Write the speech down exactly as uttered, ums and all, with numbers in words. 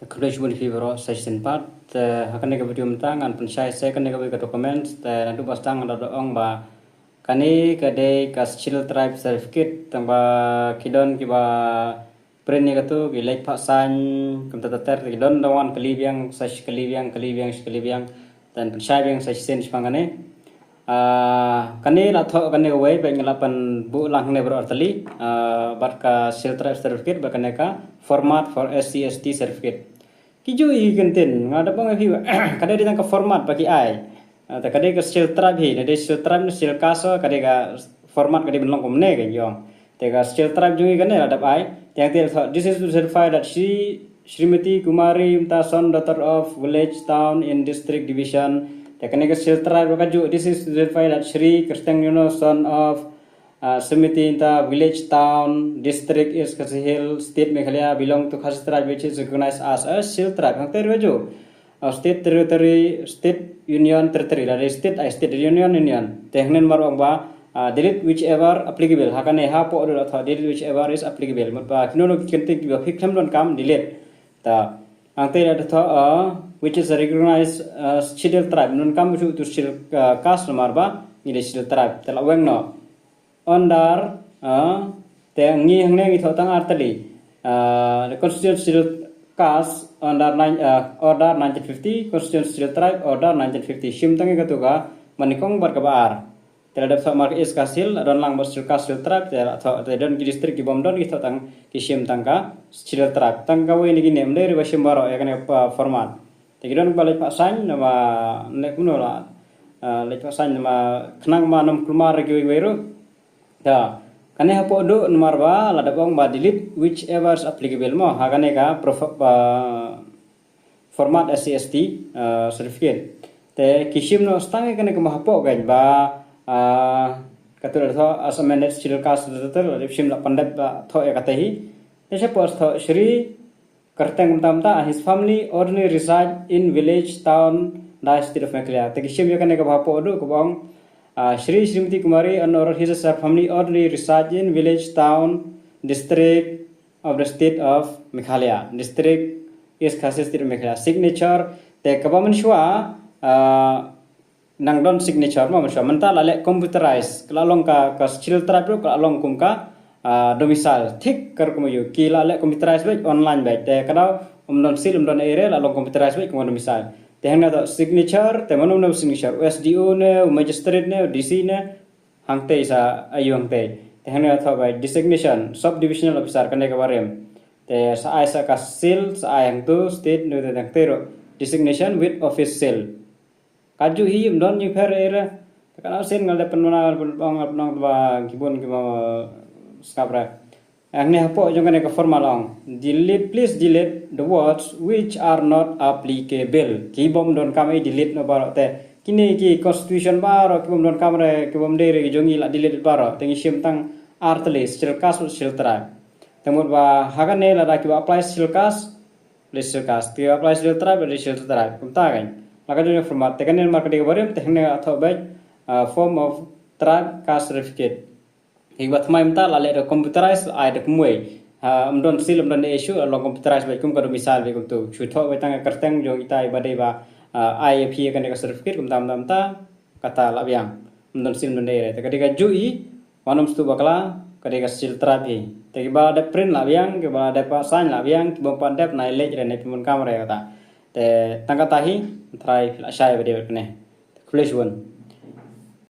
Khublei shibun ïa phi baroh sa shisien pat. Te ha kane ka video mynta ngan pynshai sa kane kawei ka document, te naduh ba sdang nga la ong ba kane ka dei ka Scheduled Tribe certificate, tang ba ki don kiba print ïa katu, ki leit phah sign kumta ter ter, te ki don da wan kylli biang sa shi kylli biang, kylli biang shi kylli biang. Te ngan pynshai biang sa shisien shaphang kane. Ah, kane la thoh kane kawei, bad nga la pynbuh lang hangne baroh artylli, ah, bad ka Scheduled Tribe certificate, bad kane ka format for S C S T certificate. Ki ju i kin tin, nga da bang hi, ka dei tang ka format ba ki ai. Ah, te ka dei ka Scheduled Tribe hi, ka dei Scheduled Tribe ne Scheduled Caste, ka dei ka format ka dei ban long kumne ka jong. Te ka Scheduled Tribe jong i kane la dep ai. Te hangta la thoh, this is to certify that she, Srimati Kumari Mta, son, daughter of village, town in district division. Te kane ka Scheduled Tribe ka ju, this is to certify that Shri Kyrteng Yono, son of, uh, Srimati Mta, village, town, district, East Khasi Hills, state Meghalaya, belong to Khasi tribe which is recognized as a Scheduled Tribe. Hangta ruh ju, uh, state, territory, state, union, territory, lada state, ai state, union, union. Te hangne namar ong ba, uh, delete whichever applicable. Ha kane hapoh ruh la thoh delete whichever is applicable. Mut ba kino kino ki kyntien kiba phi khlem donkam, delete. Te hangta la thoh, uh, which is a recognized, uh, Scheduled Tribe. Donkam shuh utu Scheduled, uh, Caste namar ba ngi dei Scheduled Tribe. Te la weng noh. Under, uh, te ngi hangne ngi thoh tang artylli. Uh, the Constitution Scheduled Caste under nine, uh, Order nineteen fifty, Constitution Scheduled Tribe Order nineteen fifty. Shim tang ïa katu ka ba nyngkong bad kaba ar. Te la dep thoh namar ka East Khasi Hills la don lang bad Scheduled Caste Scheduled Tribe, te la thoh, te don ki district ki bym don, ki thoh tang, ki shim tang ka Scheduled Tribe. Tang kawei na kine, ym dei ruh ba shim baroh ïa kane ka format. Te ki don ba leit phah sign namar ne kumno la, uh, leit phah sign namar khnang ba ym kulmar ïa kiwei kiwei ruh. Te kane hapoh duh namar ba la dep ong ba delete whichever is applicable mo, ha kane ka prof-, uh, format S C S T, uh, certificate. Te ki shim noh tang ïa kane kaba hapoh kan ba, uh, katu la thoh as amended Scheduled Caste, la dep shim, la pyndep, la thoh ïa kata hi. Te shapoh thoh Shri Kyrteng Mta Mta and his family ordinarily reside in village, town, District of Meghalaya. Te ki shim ïa kane kaba hapoh duh kaba ong, uh, Shri Srimati Kumari and or his or her family ordinarily reside in village, town, district of the state of Meghalaya, district East Khasi, state of Meghalaya. Signature, te kaba mynshuwa, uh, nang don signature mo, mynshuwa. Mynta la leh computerize, ka la long ka, ka Scheduled Tribe ruh ka la long kum ka, ah, domicile. Thik ka rukom aïu, ki la leh computerize beit, online beit. Te ka dei ym don seal, ym don ei ei, la long computerize beit kum ka domicile. Te hangne thoh signature, te mano mano signature, U S D O ne, u magistrate ne, u D C ne, hangtei sa aïu hangtei. Te hangne thoh beit designation, subdivisional officer, kane kaba rim. Te sa ai sa ka seal, sa ai hangtu, state ne, te hangtei ruh. Designation with office seal. Ka ju hi ym don jingpher ei ei. Te ka na sien nga la dep pynbna, pynbna, pynbna ba ki bun kiba sngap re. Hangne hapoh jong kane ka format la ong, delete, please delete the words which are not applicable. Ki bym donkam ei, delete noh baroh. Te kine ki constitution baroh ki bym donkam re, ki bym dei re ki jong ngi, la delete baroh. Te ngi shim tang artylli, Scheduled Caste, Scheduled Tribe. Te mut ba ha kane lada kiba apply Scheduled Caste, list Scheduled Caste, te apply Scheduled Tribe, list Scheduled Tribe. Kumta kan. La ka jong format, te kane namar ka dei kaba rim, te hangne la thoh beit, ah, form of tribe caste certificate. Kiba thymmai mynta la leh da computerize, ai da kumwei. Ah, ym don seal, ym don issue, la long computerize beit kum ka domicile beit kumtu. Shu thoh beit tang ka kyrteng jong itai ba dei ba, ah, ai ïa phi kane ka certificate, kumta, kumta, kumta. Kata la biang. Ym don seal, ym don ei ei. Te ka dei ka ju i, Wan ym sngewthuh bakla, ka dei ka Scheduled Tribe hi. Te kiba la dep print la biang, kiba la dep pat sign la biang, kiba pat dep nai leit re, nai pynbun kam re kata. Te tang kata hi, Trai phi la shai ba dei bad kane. Te khublei shibun.